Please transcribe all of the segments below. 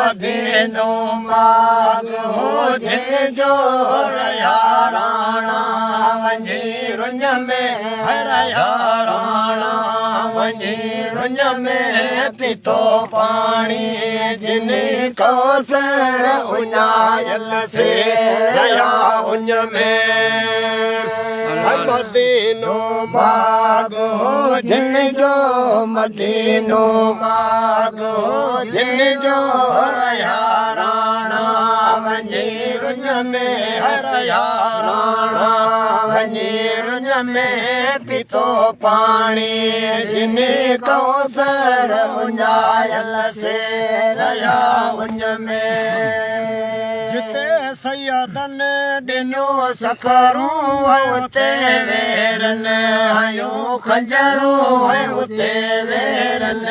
مدينو ماڳ هو جن جو رهيا راڻا وڃي رڃ ۾، رهيا راڻا وڃي رڃ ۾ پيتو پاڻي، جن ڪوثر اڃايل سي رهيا اڃ ۾. مدينو ماڳ هو جن جو، مدينو ماڳ هو جن جو، رهيا راڻا وڃي رڃ ۾، رهيا راڻا وڃي رڃ ۾ پيتو پاڻي، جن ڪوثر اڃايل سي رهيا اڃ ۾. جتي سيدن ڏنو سکرون، اتي ويرن هيون خنجرون، اتي ويرن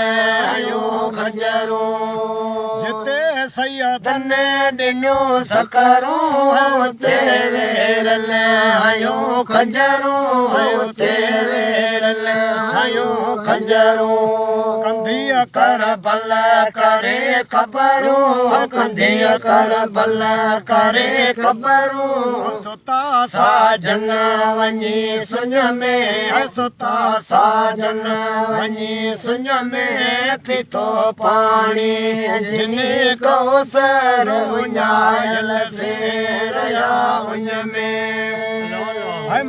هيون خنجرون. جتي سيدن ڏنو سکرون، اتي ويرن هيون خنجرون، اتي ويرن هيون خنجرون. ڪنڌيءَ ڪربل ڪري خبرون، ڪنڌيءَ ڪربل ڪري خبرون، ستا ساجن وڃي سڃ ۾، ستا ساجن وڃي سڃ ۾ پيتو پاڻي، جن ڪوثر اڃايل سي رهيا اڃ ۾.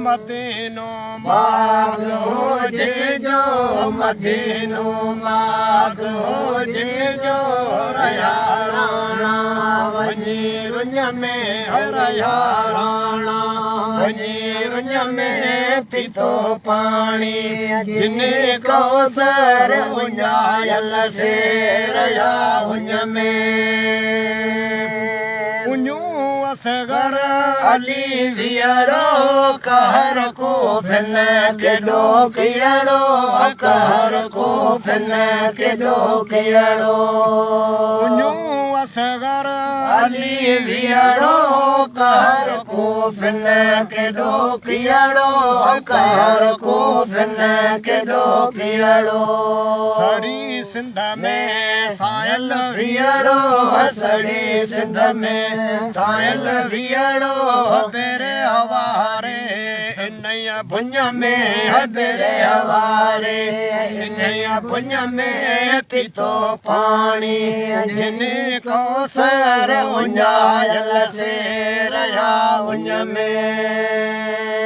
مدينو ماڳ هو جن جو، مدينو ماڳ هو جن جو، رهيا راڻا وڃي رڃ ۾، رهيا راڻا وڃي رڃ ۾ پيتو پاڻي، جن ڪوثر اڃايل سي رهيا اڃ ۾. اصغر علي ويڙو ڪهر ڪو فن ڪيڏو ڪيڙو، ڪهر ڪو فن ڪيڏو ڪيڙو. اصغر علي ويڙو ڪهر ڪو فن ڪيڏو ڪيڙو، ڪهر ڪو فن ڪيڏو ڪيڙو. سڙي سنڌ ۾ سايل ويڙو، سڙي سنڌ ۾ سايل ويڙو، بيري هواري انهيءَ ڀڃ ۾، بيري هواري انهيءَ ڀڃ ۾ پيتو پاڻي، جن ڪوثر اڃايل سي رهيا اڃ ۾.